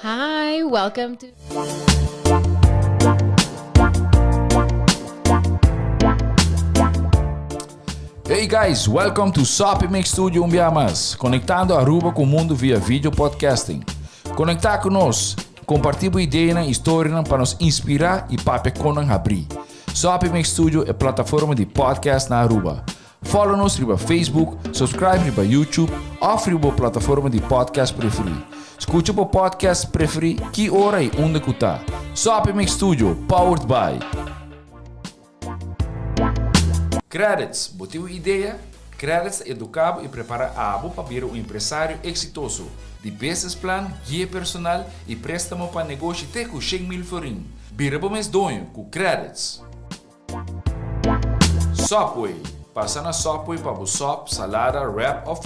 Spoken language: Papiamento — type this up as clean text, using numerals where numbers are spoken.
Hi, welcome to. Hey guys, welcome to Soppy Mix Studio un bia mas, conectando Aruba cu mundo via video podcasting. Conecta cu nos, comparti bo ideanan y historianan pa nos inspira y papia con nan habri. Soppy Mix Studio e plataforma di podcast na Aruba. Follow nos riba Facebook, subscribe riba YouTube of riba bo plataforma di podcast preferi. Scucha bo podcast preferi ki ora y unda cu ta. Soppy Mix Studio, powered by. Credits, bo tin un idea? Credits ta educa bo y prepara abo pa bira un empresario exitoso. Di business plan, guia personal y prestamo pa negoshi te cu 100,000 florin. Bira bo mes doño cu Credits. Subway, pasa na Subway pa bo sub, salada, wrap of.